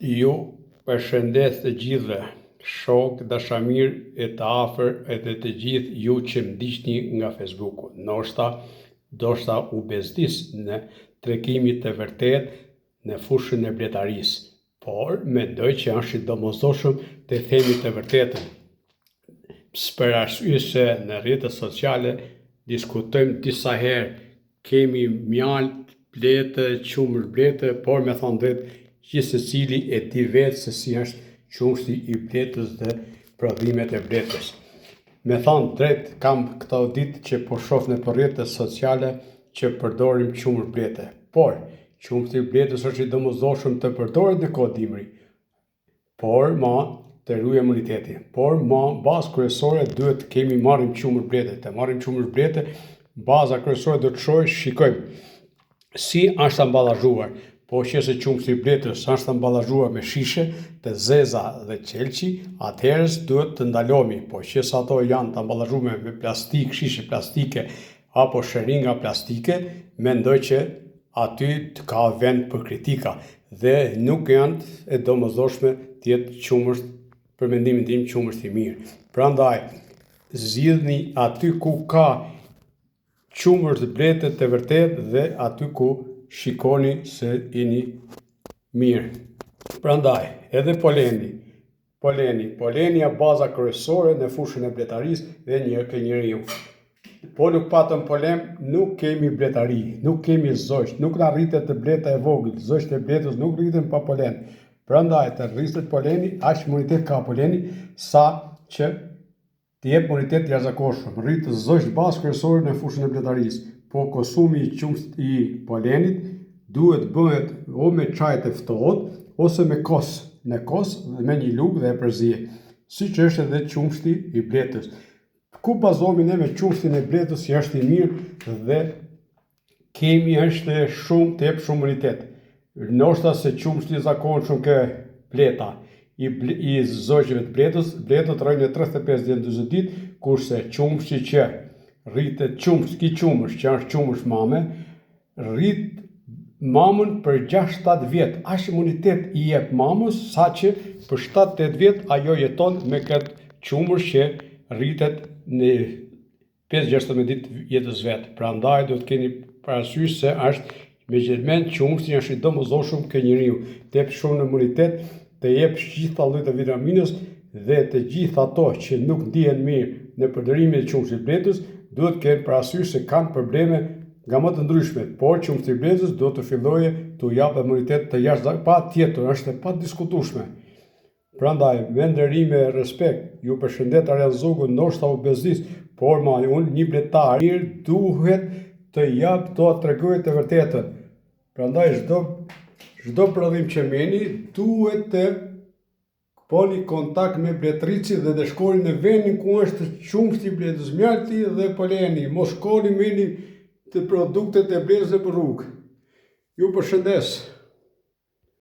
Ju përshëndes të gjithëve, shokë, dashamirë e të afër edhe të gjithë ju që më ndiqni nga Facebooku. Ndoshta, ndoshta u bezdis në tregimit të vërtetë në fushën e bletarisë, por mendoj që është i domosdoshëm të themi të vërtetën. Për arsye se në rrjetet sociale diskutojmë disa herë, kemi mjaltë, bletë, qumësht blete, por me thonë drejt, gjithsecili e di vetë se si është qumështi i bletës dhe prodhimet e bletës. Me thonë drejt, kam këto ditë që po shoh nëpër rrjetet sociale që përdorim qumësht blete. Por, qumështi i bletës është i domosdoshëm të përdoret në kohë dimri, Por ma të ruajë imunitetin. Por ma bazë kryesore duhet të kemi marrim qumësht blete, të marrim qumësht blete, baza kryesore do të shohë, shikojmë si është ambalazhuar. Po qe se qumështi i bletës është ambalazhuar me shishe të zeza dhe qelqi, atëherë duhet të ndalohemi. Po qe se ato janë të ambalazhuar me plastikë, shishe plastike apo sheringa plastike, mendoj që aty ka vend për kritika dhe nuk janë e domosdoshme të jetë qumësht për mendimin tim qumësht i mirë. Prandaj zgjidhni aty ku ka qumësht blete të vërtetë dhe aty ku shikoni se jeni mirë. Prandaj edhe poleni Poleni, Poleni a baza kryesore në fushën e bletarisë dhe një ke njeriu. Po nuk patëm polen, nuk kemi bletari, nuk kemi zogj, nuk na rritet bleta e vogël, zogjtë e bletës nuk rriten pa polen. Prandaj të rritet poleni, aq imunitet ka poleni sa që Të jep imunitet të jashtëzakonshëm, rrit zogjtë bazë kryesore në fushën e bletarisë, po konsumi i qumështit i polenit duhet bëhet o me çaj të ftohtë ose me kos, në kos dhe me një lugë dhe e përzie, siç është edhe qumështi i bletës. Ku bazohemi ne me qumështin e bletës që është i mirë dhe Kemi është shumë të jep shumë imunitet. Ndoshta se qumështi i zakonshëm ke bleta i, i zogjve të bletës, bletët rrojnë në 35 deri në 40 ditë, kurse qumështi që rritet qumësht, ki qumësht që është qumësht mame, rrit mamën për 6-7 vjet. Aq imunitet i jep mamës saqë për 7-8 vjet ajo jeton me këtë qumësht që rritet në 5-16 ditë jetës vet. Prandaj duhet të keni parasysh se është me gjithmend qumështi është i domosdoshëm ke njeriu. Të jep shumë në imunitet, të jep gjitha llojet e vitaminës dhe të gjithë ato që nuk ndihen mirë në përdorimin e qumështit bletës, duhet të kenë parasysh se kanë probleme nga më të ndryshmet, por qumështi i bletës duhet të fillojë t'u japë imunitet të jashtëzakonshëm, patjetër, është e padiskutueshme. Prandaj, me nderime e respekt, ju përshëndet Arjan Zogu, ndoshta u bezdis, por ma unë një bletar i mirë duhet të jap t'ua tregoj të vërtetën. Prandaj çdo çdo prodhim që merrni duhet të bëni kontakt me bletërritësit dhe të shkoni në vendin ku është qumështi i bletës, mjalti dhe poleni, mos shkoni merrni të produktet e bletës nëpër rrugë. Ju përshëndes.